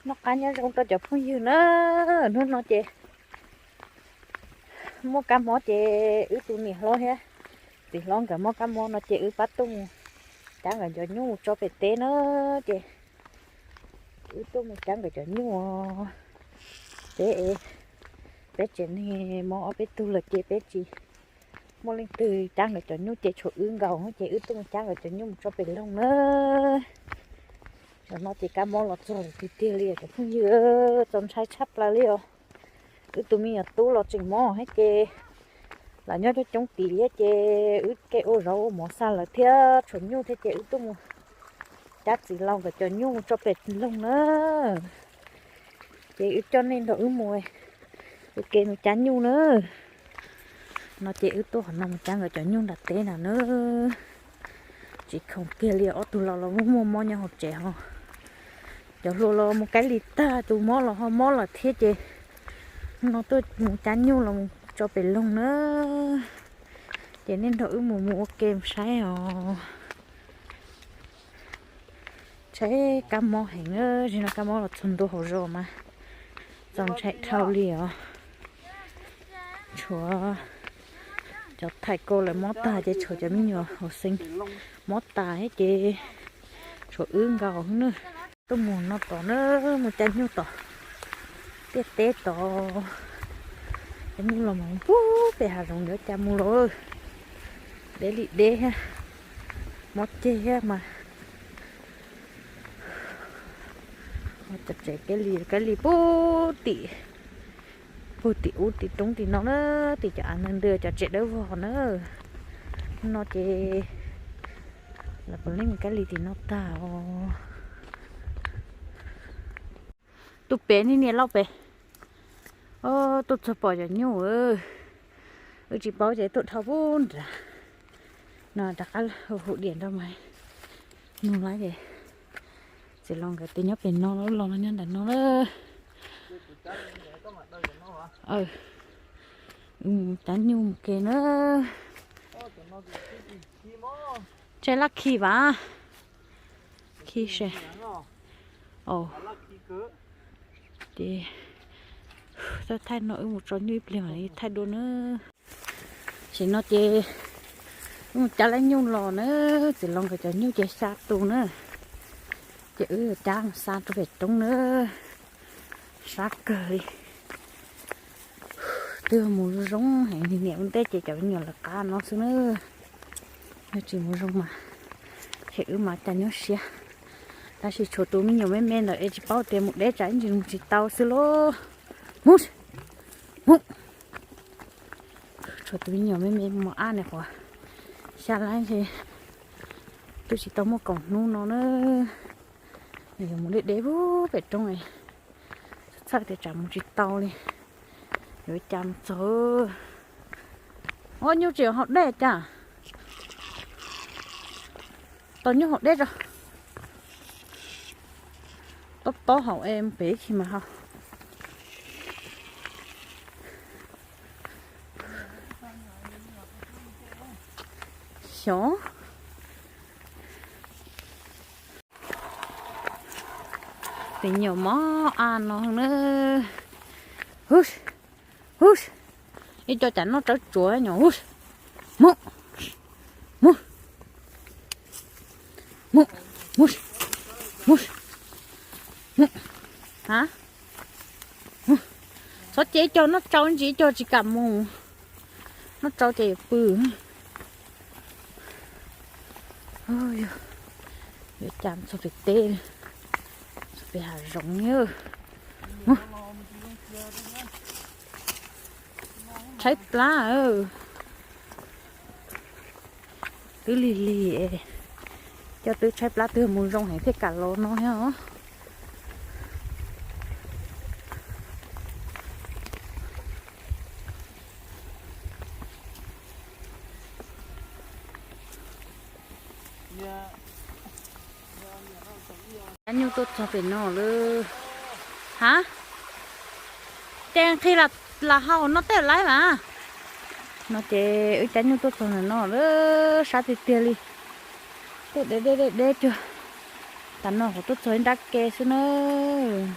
Noj qab nyob zoo rau cov phooj ywg na, hnub no ces muaj kab mob ces wb tus niam hlob thiab txiv hlob nkawd muaj kab mob no ces wb pab tuaj mus cab nkawd cov nyuj mus tso pem teb na, ces wb tuaj mus cab nkawd cov nyuj. Peb, peb tsev neeg mob ob peb tug lawm ces peb tsis muaj leej twg cab nkawd cov nyuj ces tshuav wb nkaus ces wb tuaj mus cab nkawd cov nyuj mus tso pem loog na. Tam no ces kab mob los txog tiag tiag li cov phooj ywg, txaus ntshai tshaj plaws li os. Wb tus me nyuam tub los tseem mob thiab ces lawv nyob coob coob tim thiab ces wb kev ua zaub ua mov xa lawv thiab tshuav nyuj thiab ces wb tuaj mus cab txiv laus nkawd cov nyuj mus tso pem loog na. Ces wb coj nej nrog wb mus ua ke mus cab nyuj na. No ces wb tuaj qhov no mus cab nkawd cov nyuj nram teb na na. Tsis khoom kiag li, ob tug laus los muaj muaj mob nyob hauv tsev ho. Cov hluas los mus kaib lis tag, tus mob los ho mob lawm thiab ces no tuaj mus cab nyuj los mus tso pem loog na. Ces nej nrog wb mus mus ua ke mus saib os. Tshaib kab mob heev na, zaum no kab mob los txog ntua hauv zos mas txaus ntshai dhau li os. Tshuav cov thaij kos lawv mob tag ces tshuav cov me nyuam hauv xeev mob tas thiab ces tshuav wb nkaus xwb na. Tuaj mus no tom na, mus cab nyuj tom tiaj teb tod. Cab nyuj los mus pug pem hav zoov yuav cas mus los. Deb li deb thiab, mob ceg thiab mas. Cov tsev kaib lis, kaib lis pug tim, pug tim ub tim roob tim no na, tim cov av ntws ntws cov tsev dawb vog na. No ces lawv puav leej mus kaib lis tim no tag os. Tus pem niag niam lauj pem. Tuaj txog pom cov nyuj, wb tsis paub ces tuaj dhau pub nrad. No rov qab hu hu diam nrog mas nug lawm ces txiv laus nkawd twb nyob pem no los, los nyob ntawm no lawm. Cab nyuj mus ke na. Tshaib laj khi vas, khi se. Ces thaij no wb mus tso nyuj ib pliag mam li thaij dua na. Tam no ces wb mus cab lawv nyuj los na, txiv laus nkawd cov nyuj ces xya tus na. Ces wb cab mus xa rau pem roob na, sab kawg li. Twb mus zoo zoo heev, niam ua ntej ces cov me nyuam lawv qab no xwb na. Yog tsis mus zoo mas ces wb mas cas nyuaj siab. Tab sis tshuav tus me nyuam me me ntawd es tsis paub tias mus deb tsam ib ntsis mus tsis tau xwb lauj. Mus, mus. Tshuav tus me nyuam me me mos ab ntawm qhuav xya lab ces twb tsis tau muaj kaum hnub no na. Yuav mus deb deb pem roob, txhawj tias tsam mus tsis tau li. Yuav cas mus txog. Ob nyuj tseem haus dej cas. Tau nyuj haus dej tso. Tob tob haus es pem ib chim mas haus. Xyov. Tus nyuam mob ab no na. Huv, huv, ib co cas noj tsawv tsuav nyuam, huv, mus, mus, mus, mus, mus, mus, ha, txhob cia ib co noj tsau ntsis, ib co tsis kam mus. Noj tsau ces yuav pw. Yuav cas txog pem teb, txog pem hav zoov. Tshaib plab. Twb lig lig, coj twb tshaib plab, twb mus zoo heev thiaj kam los no thiab os. Cab nyuj tuaj txog pem no lawm. Ha, ces nqhis los haus no tej laib mas. No ces wb cab nyuj tuaj txog ntawm no lawm, sab tiag tiag li. Tuaj deb deb deb deb cuag, tam no kuv tuaj txog ib nrab ke xwb nawb.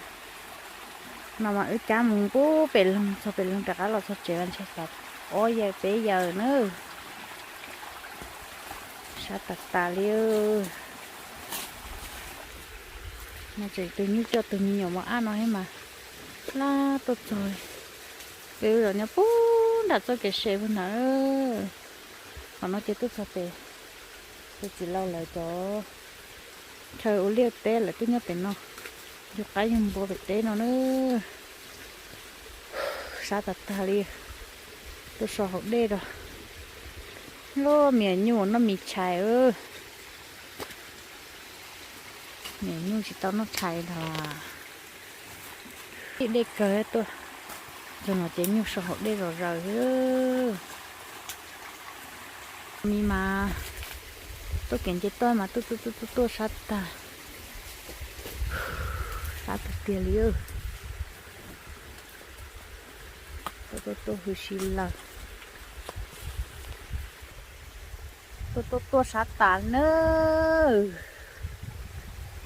No mas wb cab mus pub pem loog, txog pem loog rov qab los txog tsev los ntshe xav ob yawm peb yawm na. Sab tas tas li. No tseem tus nyuj coj tus me nyuam mos ab no thiab mas laj tuaj txog. Peb los nyob pub nram txoj kev se pug ntawd. Qhov no ces tuaj txog pem tus txiv laus lawv cov chaw ua liaj teb lawv tuaj nyob pem no, yug qaib yug npua pem teb no na. Sab tas tas li. Tuaj so hauv dej rau. Lub me nyuam noj mis tshais. Me nyuam tsis tau noj tshais los. Ib dej kawg tuaj. Txog no ces nyuj so hauv dej zom zaws. Me mas tuaj kev nce toj mas tuaj tuaj tuaj tuaj sab tas. Sab tiag tiag li. Tuaj tuaj tuaj hws si lawm. Tuaj tuaj tuaj sab tas na.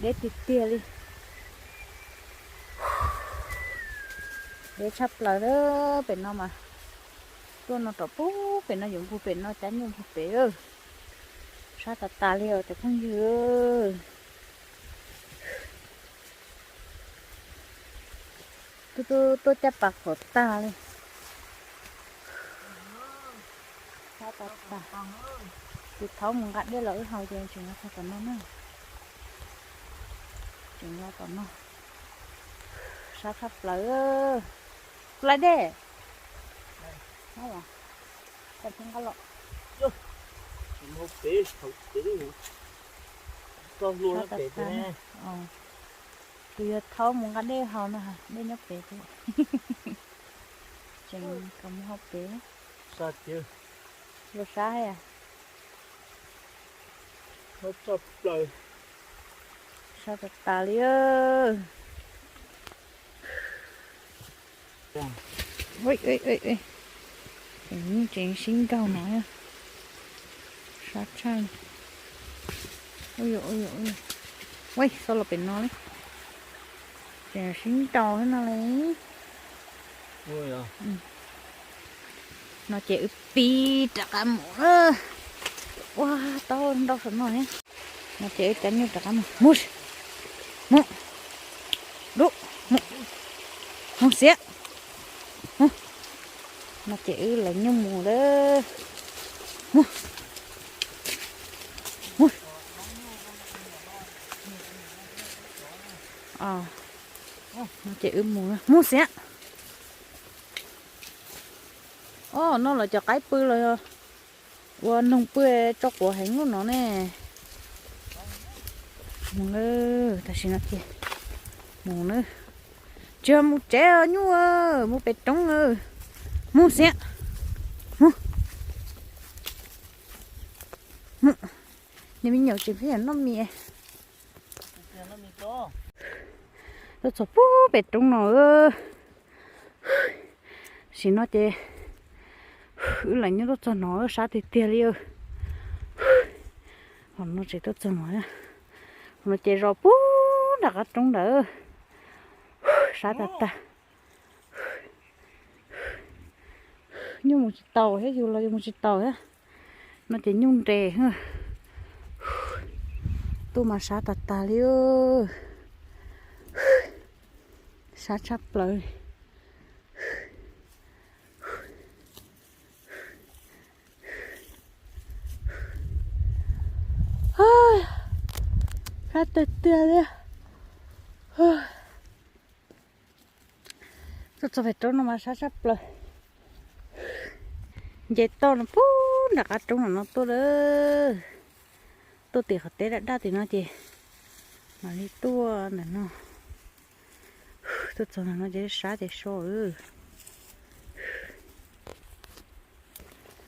Deb tiag tiag li. Deb tshaj plaws na. Pem no mas tuaj no rov pub pem no yuav npug pem no cab nyuj npug pem. Sab tas tas li os cov phooj ywg. Tuaj tuaj tuaj caj pas qhov tag li. Sab tas tas. Kuv thaub mus nqa dej los wb haus ces tseem los txog tom no na. Tseem los tom no. Sab tshaj plaws. Kuv laij dej. Sab tas tas. Kuv yuav thaub mus nqa dej haus no, dej nyob pem. Tseem kom mus hauv pem. Luag sab. Sab tas tas li. Tseem sib nraus no. Sab tshaj. Ua xov los pem no li. Tseem sib nraus thiab no li. No ces wb pib rov qab mus. Ua tau nrau saum no thiab. No ces wb cab nyuj rov qab mus. Mus, mus, dub, mus, mus xiab. No ces wb lawv nyuj mus lawm. Mus, mus. No ces wb mus, mus xiab. Os, no lawv cov qaib pw los yog ua noog pw tso quav heev lub no ne. Mus na, tam sim no ces mus na. Tsis yog mus tsev os nyuj, mus pem roob. Mus xiab. Mus. Niag me nyuam tseem pheej noj mis. Tuaj txog pub pem roob no. Tam sim no ces wb lawv nyuj tuaj txog no, sab tiag tiag li. Qhov no tseem tuaj txog no, qhov no ces zos pub nram qab roob ntawd. Sab tas tas. Nyuj mus tsis taus thiab, yus los yus mus tsis taus thiab. No ces nyuj nres. Tuaj mas sab tas tas li. Sab tshaj plaws. Sab tiag tiag li. Tuaj txog pem roob no mas sab tshaj plaws. Nce toj no pub nram qab roob no tuaj lawm. Tuaj tim qhov teb daj daj tim no ces mam li tuaj ntawm no. Tuaj txog ntawm no ces sab ces so.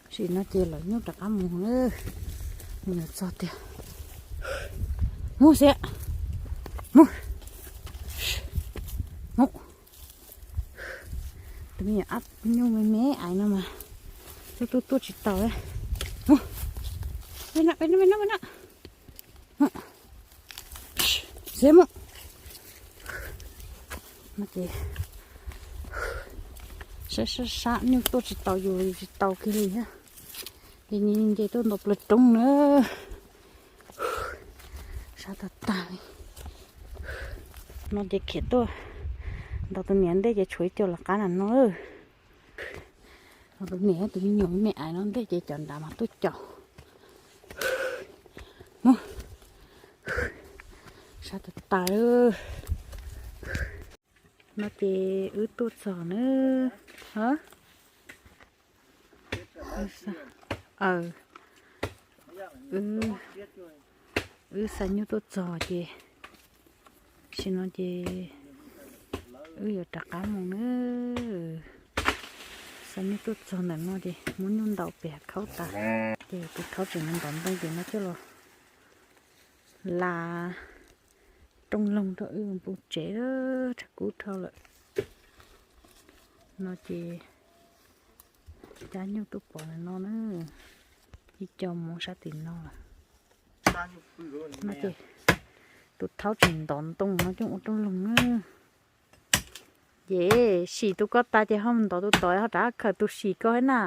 Tam sim no ces lawv nyuj rov qab mus na. Mus txog tiag. Mus xiab. Mus. Mus. Tus me nyuam ab nyuj me me ais no mas tuaj tuaj tuaj tsis taus. Mus. Peb no, peb no, peb no, peb no. Xiab mus. No ces Sab sab sab nyuj tuaj tsis taus yus, yus tsis taus kiag li thiab. Ces nce tuaj ntaus plaws roob na. Sab tag tag li. No ces khiav tuaj ntaus tus niam ntej ces tshuav ib co lawv qab nram no. Ntaus tus niam tus me nyuam me me ais no ntej ces cov nrad mas tuaj caum. Mus. Sab tag tag. No ces wb tuaj txog na. Wb xa nyuj tuaj txog ces, tam sim no ces wb yuav rov qab mus na. Xa nyuj tuaj txog ntawm no ces muab nyuj ntaus pem khaub tas, ces tus thaub tseem ntov ntoo ces no coj los la rooj loog rau wb npoo tsev, tshav kub dhau lawm. No ces cab nyuj tuaj pov ntawm no na, ib co mus sab tim no lawm. No ces tus thaub tseem ntov ntoo no coj ua rooj loog na. Ces sim tus ko tas ces ho mus ntov tus tod ho rov khaws tus sim ko thiab na.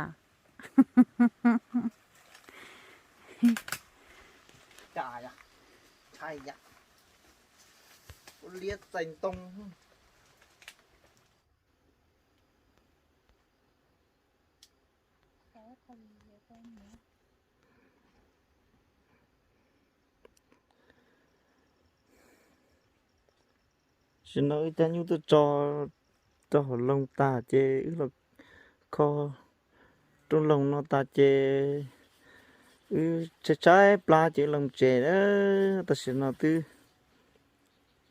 Ntshai, ntshai, ua liab txais ntoo. Tam sim no wb cab nyuj tuaj tso rau hauv loog tag ces wb los kho rooj loog no tas ces wb tshaib tshaib plab ces wb los tsev na. Tam sim no twb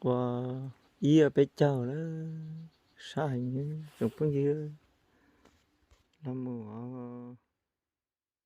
ua ib peb caug lawm, sab heev tsoom phooj ywg. Los mus.